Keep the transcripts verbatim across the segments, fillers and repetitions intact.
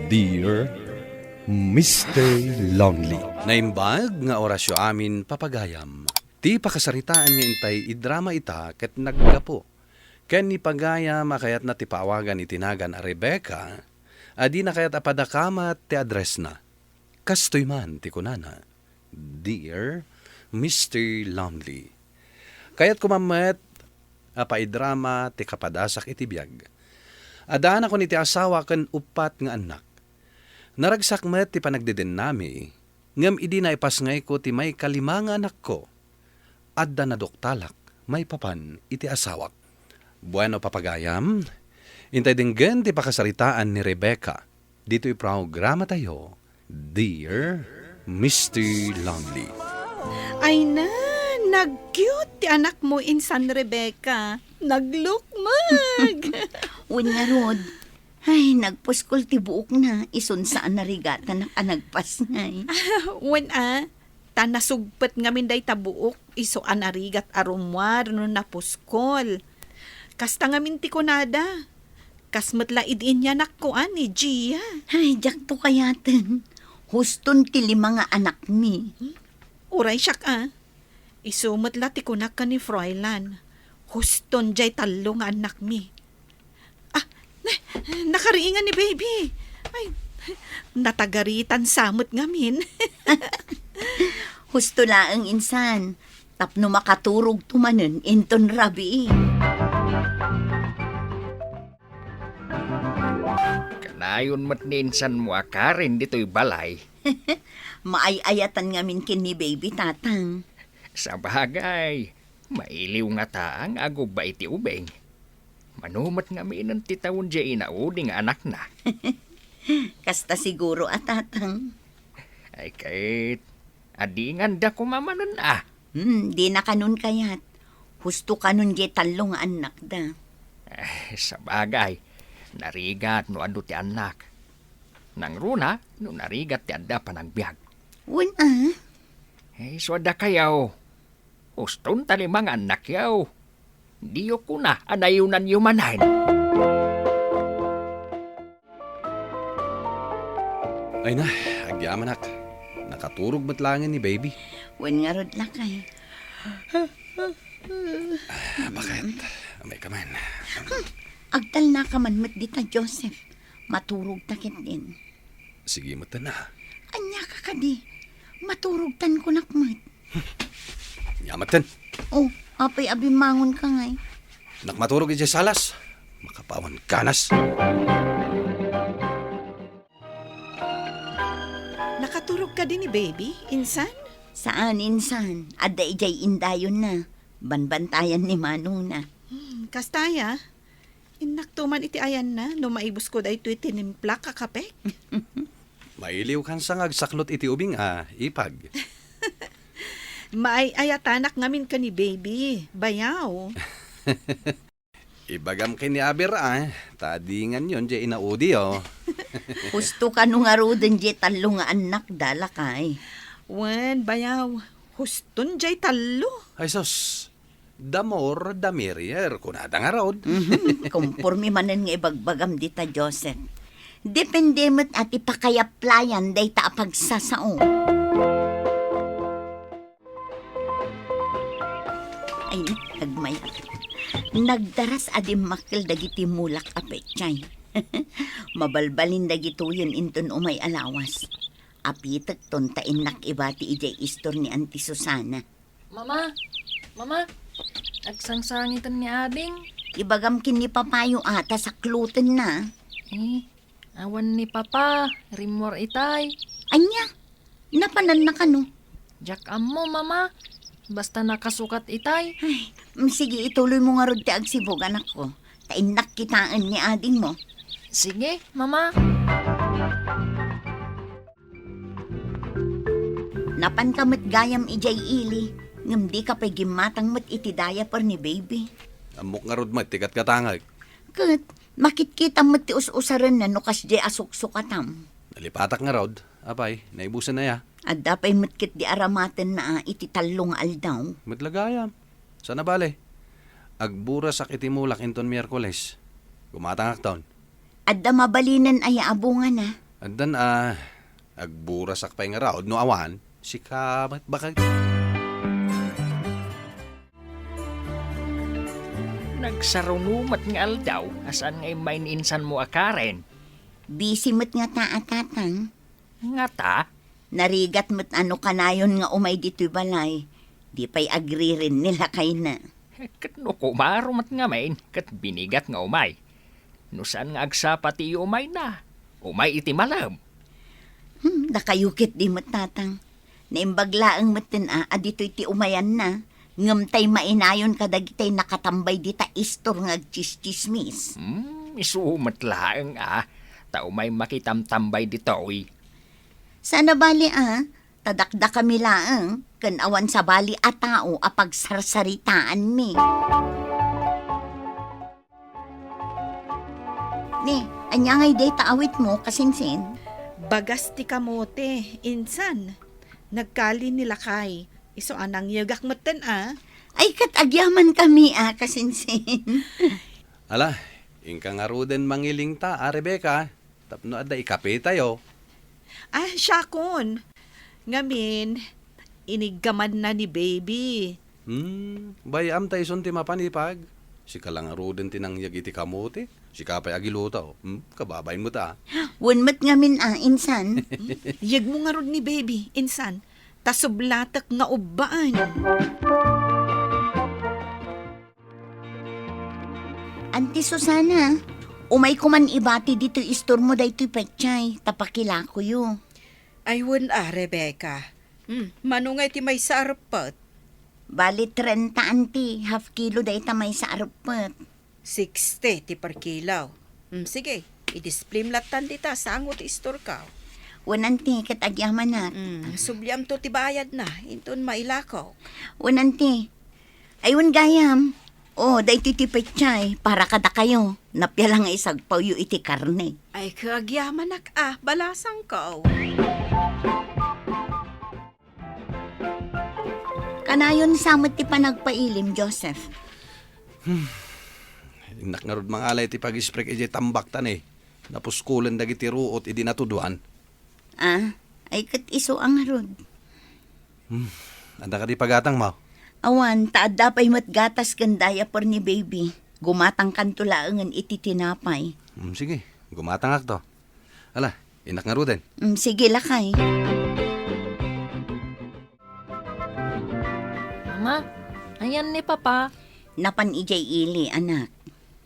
Dear Mister Lonely. Naimbag nga orasyo amin, papagayam. Ti pakasaritaan nga intay idrama ita ket naggapu ken ni pagayam a kayatna ti paawagan iti nagan a Rebecca, a dina kayat a padakamat ti addressna. Kastoy man ti kunana, "Dear Mister Lonely, kayatko man met a paidrama ti kapadasak iti biag. Addaanakon iti asawa ken uppat nga annak. Naragsak met ti panagdedennami, ngem idi naipasngayko ti maikalima nga anakko, adda naduktalak maipapan iti asawak." Bueno, papagayam, intay denggen ti pakasaritaan ni Rebecca ditoy programatayo, Dear Mister Lonely. Ay na, nag-cute ti anakmo insan, Rebecca. Naglukmeg. Wen ngarud, ay, nagpuskol ti buokna, isun sa a narigatanak a nagpasngay. Wen a, ta nasugpet ngamin dayta buok isu a narigat a rummuar no napuskol. Kasta ngamin ti kunada. Kas met la idi inyanak ko a ni Gia. Ay, diakto kayaten. Huston ti lima nga anakmi. Uray siak a. Isu met la ti kunak ken ni Froilan. Huston jay tallo nga annakmi. Ah, na, nakariingan ni baby. Ay, natagaritan sa met ngamin. Husto laeng insan, tapno makaturogto manen inton rabii. Kanayon met ni insanmo a karin ditoy balay. Maay-ayatan ngamin ken ni baby, tatang. Sabagay, mailiw ngata nga agubba iti ubing. Mano met ngaminen ti tawen diay inaudi nga anakna? Kasta siguro a, tatang. Ay, ket, adinganda koma manen a. Hmm, dina kanon kayat. Husto kanon diay tallo nga annakda. Ay, sabagay, narigat no adu ti annak. Nangruna no narigat ti adda panagbiag. Wen a? Ay, isu a dakayo. Huston ta lima nga annakyo. Diyo kuna a nayunanyo manen. Ay na, agyamanak. Nakaturog met laengen ni baby. Wen ngarud, lakay. Ah, bakit? Amay ka man. Hmm, agtalna ka man met dita, Joseph. Maturog ta ketdin. Sige met na. Ania ka kadi? Maturog tan kunak met. Nia met ten. Oh, apay a bimmangon ka ngay? Nakmaturog idiay salas. Makapawan ganas. Nakaturog kadi ni baby, insan? Saan, insan. Adda idiay indayonna. Banbantayan ni manongna. Hmm, kasta aya. Innakto man iti ayanna no maibusko daytoy tinimplak a kapek. Mailiwkan sa nga agsaklot iti ubing a, ipag. Maay-ayatanak ngamin ken ni baby, bayaw. Ibagam ken ni Aber a, ta adinganyon diay inaudi, oh. Husto kano ngaruden diay tallo nga annakda, lakay? Wen, bayaw, huston diay tallo. Ay sus, the more, the merrier, kunada ngarud. Mhm, kompormi manen nga ibagbagam dita, Joseph. Depende met a ti pakayaplayan dayta a pagsasao. Ay, nagmayat. Nagdaras a dimmakkel dagiti mulak a petsa. Mabalbalin dagitoyen inton umay a lawas. Apitekton ta innak ibati idiay istor ni Auntie Susana. Mama! Mama! Agsangsangiten ni Ading. Ibagam ken ni Papayo a ta saklotenna. Eh, awan ni Papa, rimmuar itay. Ania? Napananna kano? Diak ammo, Mama. Basta nakasukat itay. Ay, mm, sige, ituloymo ngarud ti agsibug, anakko. Ta innak kitaen ni adingmo. Sige, Mama. Napanka met gayam idiay ili, ngem dika pay gimmatang met iti diaper ni baby. Ammok ngarud met ti katkatangaek. Ket, makitkitam met ti us-usarenna no kasdiay a suksukatam. Nalipatak ngarud, apay, naibusen aya. Adda pay met ketdi aramatenna a iti tallo nga aldaw. Met la gayam. Saan a bale? Agburasak iti mulak inton Miyerkules. Gumatangakton. Adda mabalinen aya a bungana? Addan a, agburasak pay ngarud no awan, sika met bakag. Nagsaruno met nga aldaw a saan nga immay ni insanmo a Karen. Busy met ngata a, Tatang. Ngata? Narigat met a no kanayon nga umay ditoy balay, di pay agriren ni lakayna. Ket no kumaro met ngamin, ket binigat nga umay. No saan nga agsapa ti iyo umayna, umay iti malem. Hmm, dakayo ket di met, Tatang. Naimbag laeng metten a, a ditoy ti umayanna, ngem tay mainayon kadagitay nakatambay dita istor nga agtsistsismis. Hmm, isu met laeng a, ta umay makitamtambay ditoy. Saan a bali a, ta dakdakami laeng, ken awan sabali a tao a pagsarsaritaanmi. Ni, ania ngay dayta awitmo, kasinsin? Bagas ti kamote, insan. Nagkali ni lakay. Isu a nangyegak metten a. Ay, ket agyamankami a, kasinsin. Ala, inka ngaruden mangilingta a, Rebecca. Tapno adda ikapetayo. Ah, siakon. Ngamin, iniggamanna ni baby. Hmm, bay-am ta isun ti mapan ipag. Sika la ngaruden ti nangyeg iti kamote. Sika pay agiluto. Hmm, kababain mo ta. Wen met ngamin a, insan. Yegmo ngarud ni baby, insan. Ta sublatek nga ubbaan. Anti Susana, umayko man ibati ditoy istormo daytoy petsay, ta pakilakoyo. Ay, wen a, Rebecca. Hmm, mano ngay ti maysa a reppet? Bali, trenta, anti, half kilo dayta maysa a reppet. Sixty ti per kilo. Hmm, sige, i-displayem lattan dita, sango ti istorko. Wen, anti, ket agyamanak. Hmm, subliamto ti bayadna, inton mailakok. Wen, anti, Ay, wen gayam. O, daytoy ti petsay, para kadakayo. Napia la nga isagpawyo iti karne. Ay, kagyamanak a, balasangko. Kanayon sa met ti panagpailim, Joseph. Hmm. Innak ngarud mangala iti pag-isprek idiay tambak ta ni. Napuskolen dagiti ruot idi natuduan. Ah, ay ket isu a ngarud. Hmm, adda kadi pagatangmo? Awan, ta adda pay met gatas ken diaper ni baby. Gumatangkanto laengen iti tinapay. Hmm, sige, gumatangakto. Ala, innak ngaruden. Hmm, sige, lakay. Mama, ayan ni Papa? Napan idiay ili, anak.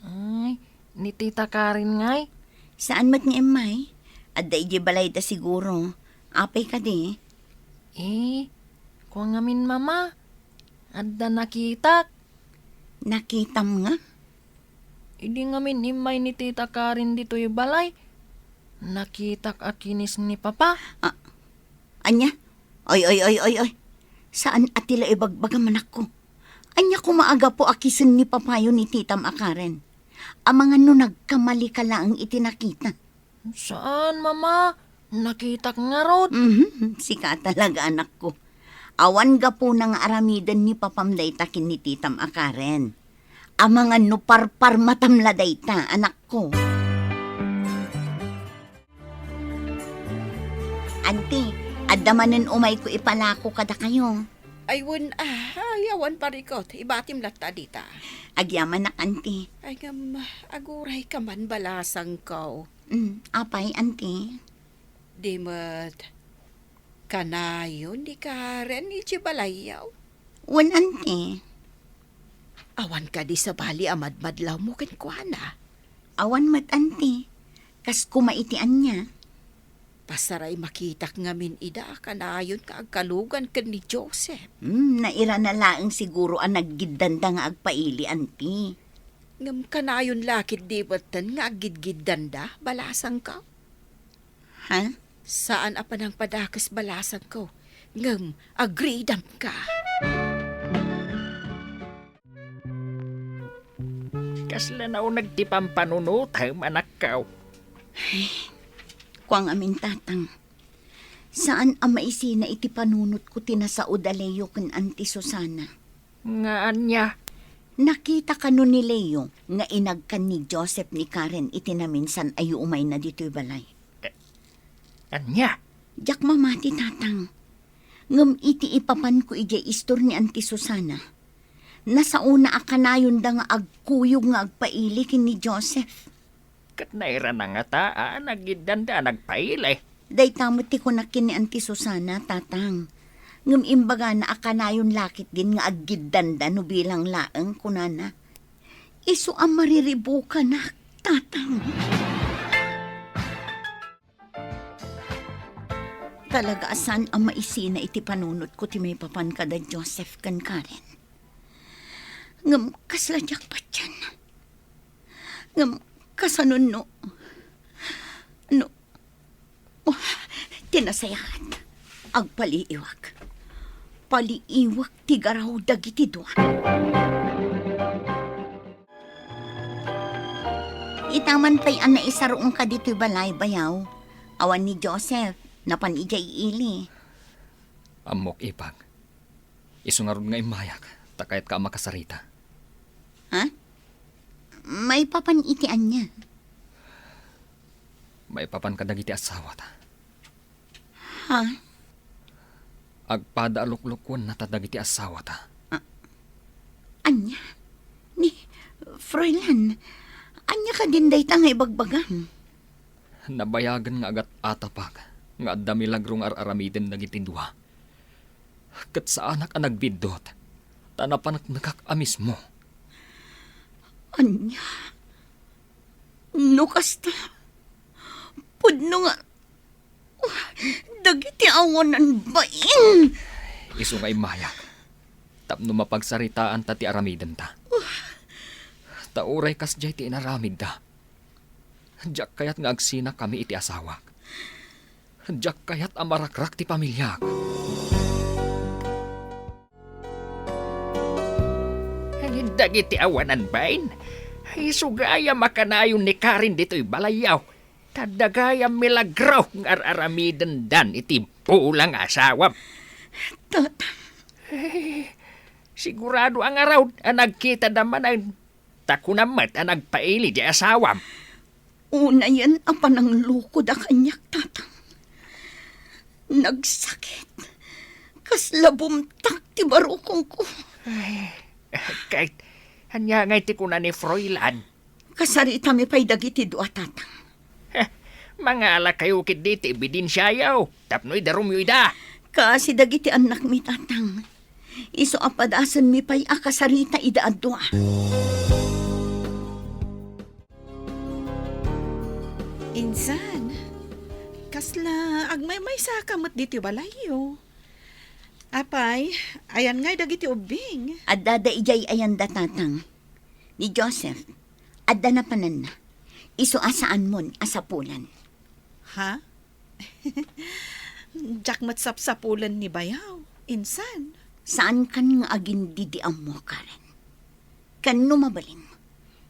Ay, ni Tita Karen ngay? Saan met nga immay? Adda idiay balayda siguro. Apay kadi? Eh, kua ngamin, Mama. Adda nakitak. Nakitam nga? Idi ngamin immay ni Tita Karen ditoy balay, nakitak a kinis ni Papa. Ah, ania? Oy, oy, oy, oy, oy. Saan a ti la ibagbagam, anakko? Ania koma a gapu a kisen ni Papayo ni Titam a Karen? Amangan no nagkamali ka laeng iti nakita. Saan, Mama. Nakitak ngarud. Mhm, sika talaga, anakko. Awan gapuna nga aramiden ni Papam dayta ken ni Titam a Karen. Amangan no parparmatam la dayta, anakko. Anti, adda manen umayko ipalako kadakayo. Ay, wen, ah, ay, awan parikot. Ibatim latta dita. Agyamanak, anti. Ay, ngem, agurayka man, balasangko. Mm, apay, anti? Di met kanayon ni Karen iti balayyo? Wen, anti. Awan kadi sabali a madmadlawmo kenkuana? Awan met, anti. Kas koma iti ania? Pasaray makitak ngamin ida a kanayon nga agkalugan ken ni Joseph. Hmm, nairana laeng siguro a naggiddanda nga agpaili, anti. Ngem kanayon la ketdi metten nga aggidgiddanda, balasangko? Ha? Saan a panangpadakes, balasangko, ngem agridamka. Kasla nauneg ti pampanunotem, anakko. Ay, kua ngamin, Tatang. Saan a maisina iti panunotko ti nasaod a Leo ken Anti Susana. Nga ania? Nakita kano ni Leo nga inagkan ni Joseph ni Karen iti naminsan a yuumayna ditoy balay? Eh, Ania? Diak mamati, Tatang. Ngem iti ipapanko idiay istor ni Auntie Susana, nasaona a kanayonda nga agkuyog nga agpaili ken ni Joseph. Ket nairana ngata a nagiddanda a nagpaili. Dayta met ti kunak ken ni Auntie Susana, Tatang. Ngem imbagana a kanayon la ketdin nga aggiddanda no bilang laeng, kunana. Isu a mariribukanak, Tatang. Talaga a saan a maisina iti panunotko ti maipapan kada Joseph ken Karen. Ngem kasla diak patien. Ngem kasano no, no, oh, ti nasayaat. Agpaliiwak. Paliiwak ti garaw dagiti dua. Itaman pay a naisaruongka ditoy balay, bayaw. Awan ni Joseph, napan idiay ili. Ammok, ipag. Isu ngarud nga immayak, ta kayatka a makasarita. Ha? Maipapan iti ania? Maipapan kadagiti asawata. Ha? Agpada a luklukuennata dagiti asawata. A-, ania? Ni Froilan, ania kadin dayta nga ibagbagam? Nabayagen nga agat-atapak nga adda milagro nga ar-aramiden dagiti dua. Ket saanak a nagbiddut, ta napaneknekak a mismo. Ania? No kasta, pudno nga, dagiti awanan bain. Isu nga immayak, tapno mapagsaritaanta ti aramidenta. Ta uray kasdiay ti inaramidda, diak kayat nga agsinakami iti asawak. Diak kayat a marakrak ti pamiliak. Dagiti awanan bain, isu gayam a kanayon ni Karen ditoy balayyo. Ta adda gayam milagro nga ar-aramidendan iti bulang asawam. Tatang. Eh, sigurado a ngarud a nagkitada manen. Ta kunam met a nagpaili ti asawam. Unayen a pananglukoda kaniak, Tatang. Nagsakit. Kasla bumtak ti barukongko. Ay, ket ania ngay ti kuna ni Froilan? Kasaritami pay dagiti dua, Tatang. Heh, mangalakayo ketdi ti ebidensiayo tapno idarumyo ida. Kaasi dagiti annakmi, Tatang. Isu a padasenmi pay a kasarita ida a dua. Insan, kasla agmaymaysaka met ditoy balayyo. Apay, ayan ngay dagiti ubbing? Addada idiay ayanda, Tatang. Ni Joseph, adda napananna. Isu a saanmon a sapulan. Ha? Diak met sapsapulen ni bayaw. Insan? Saankan nga agindidi ammo, Karen. Ken no mabalin,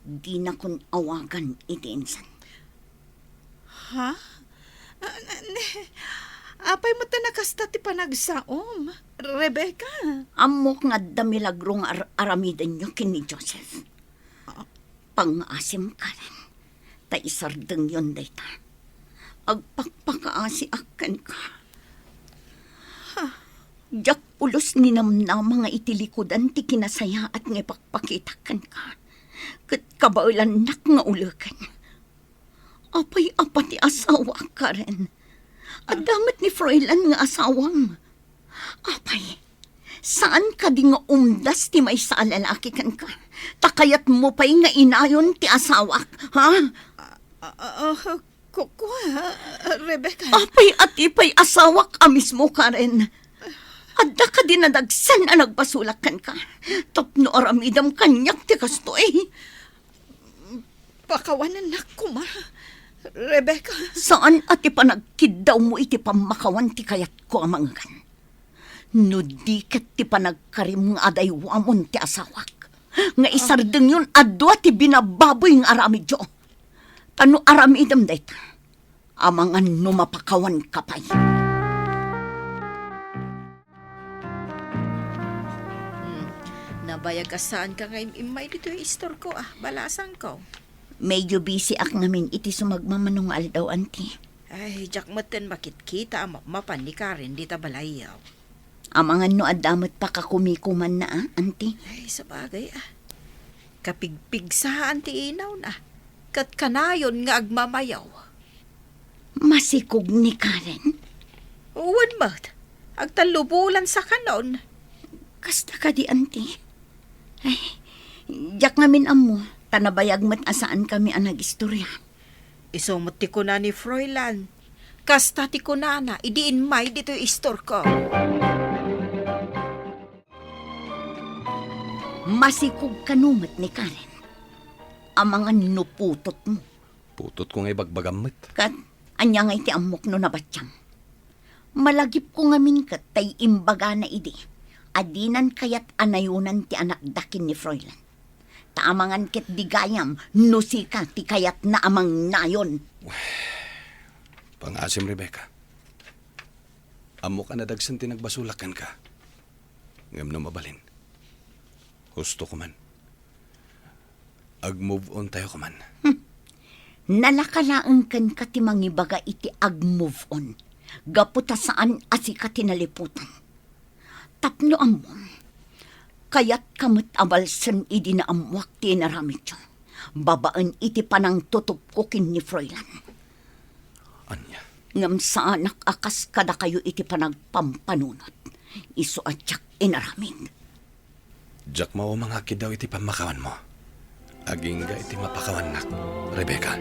dinakon awagan iti insan. Ha? Ah, ne, apay met a nakasta ti panagsaom, Rebecca? Ammok nga adda milagro nga ar-, aramidenyo ken ni Joseph. Ah. Pangngaasim, Karen, ta isardengyon dayta. Agpakpakaasiak kenka. Ha? Diak pulos ninamnama nga iti likudan ti kinasayaat nga ipakpakitak kenka, ket kabaelannak nga uleken. Apay a pati asawaak, Karen? Adda met ni Froilan nga asawam. Apay, saan kadi nga umdas ti maysa a lalaki kenka? Ta kayatmo pay nga inayon ti asawak, ha? Ah, ah, ah, ku-, kua, Rebecca. Apay a ti pay asawak a mismo, Karen? Adda kadi nadagsen a nagbasolak kenka? Tapno aramidem kaniak ti kastoy. Pakawanennak koma, Rebecca. Saan a ti panagkiddawmo iti pammakawan ti kayatko a manggan. No di ket ti panagkarim nga adaywamon ti asawak, nga isardengyon a dua ti binababoy nga aramidyo. Ta no aramidem dayta, amangan no mapakawanka pay. Hmm. Nabayag a saanka nga im-immay ditoy istorko a balasangko. Medyo busy ak ngamin iti sumagmamano nga aldaw, Auntie. Ay, diak metten makitkita a mapmapan ni Karen dita balayyo. Amangan no adda met pakakumikumanna, a, anti? Ay, sabagay, a. Kapigpigsa, anti, inawna. Ket kanayon nga agmamayaw. Masikog ni Karen? Wen met. Agtallo bulansa kanon. Kasta kadi, anti? Ay, diak ngamin ammo, ta nabayag met a saankami a nagistorya. Isu met ti kuna ni Froilan. Kasta ti kunana idi immay ditoy istorko. Masikog kano met ni Karen. Amangan no putotmo. Putotko nga ibagbagam met. Ket ania ngay ti ammok no nabatiam? Malagipko ngamin ket tay imbagana idi a dinan kayat a nayonan ti anakda ken ni Froilan. Ta amangan ket di gayam no sika ti kayatna a mangnayon. Pangasim, Rebecca. Ammok a nadagsen ti nagbasolak kenka. Ngem no mabalin, hustoko man. Ag-move on tayo koman. Hmm. Nalaka laeng kenka ti mangibaga iti ag-move on, gapu ta saan a sika ti naliputan. Tapno ammom, kayatka met a balsen idi naammoak ti inaramidyo, babaen iti panangtutupko ken ni Froilan. Ania? Ngem saanak a kas kadakayo iti panagpampanunot. Isu a diak inaramid. Diak mauma nga agkiddaw iti pammakawanmo. Agingga iti mapakawannak, Rebecca.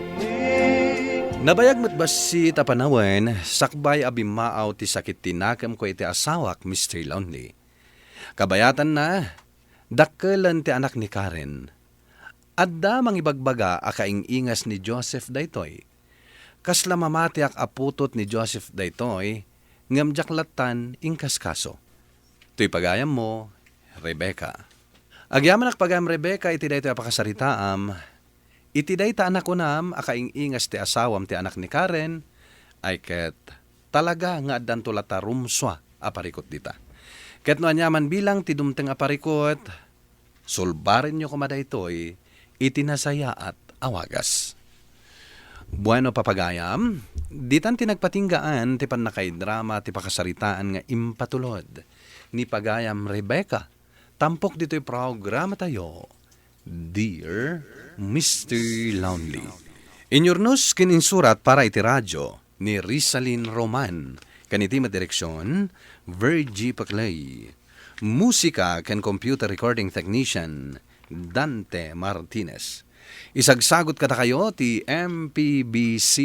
Nabayag met bassit a panawen, sakbay a bimmaaw ti sakit ti nakemko iti asawak, Mister Lonely. Kabayatanna, dakkelen ti anak ni Karen. Adda mangibagbaga a kaing-ingas ni Joseph daytoy. Kasla mamatiak a putot ni Joseph daytoy, ngem diak lattan inkaskaso. Toy pagayammo, Rebecca. Agyamanak pagayam, Rebecca, iti daytoy a pakasaritaam, iti dayta a nakunam a kaing-ingas ti asawam ti anak ni Karen, ay ket talaga nga addanto latta rumsua a parikut dita. Ket no aniaman bilang ti dumteng a parikut, sulbarenyo koma daytoy iti nasayaat a wagas. Bueno, papagayam, ditan ti nagpatinggaan ti pannakaidrama ti pakasaritaan nga impatulod ni pagayam Rebecca, tampok ditoy programatayo, Dear Mister Lonely. Inyurnos ken insurat para iti radio ni Rizalin Roman, ken iti met direksion, Virgie Paclay. Musika ken computer recording technician, Dante Martinez. Isagsagut kadakayo ti M P B C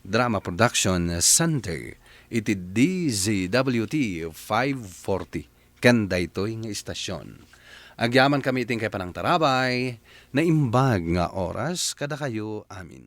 Drama Production Center iti D Z W T five forty ken daytoy nga istasion. Agyamankami iti inkay panangtarabay, naimbag nga oras kadakayo amin.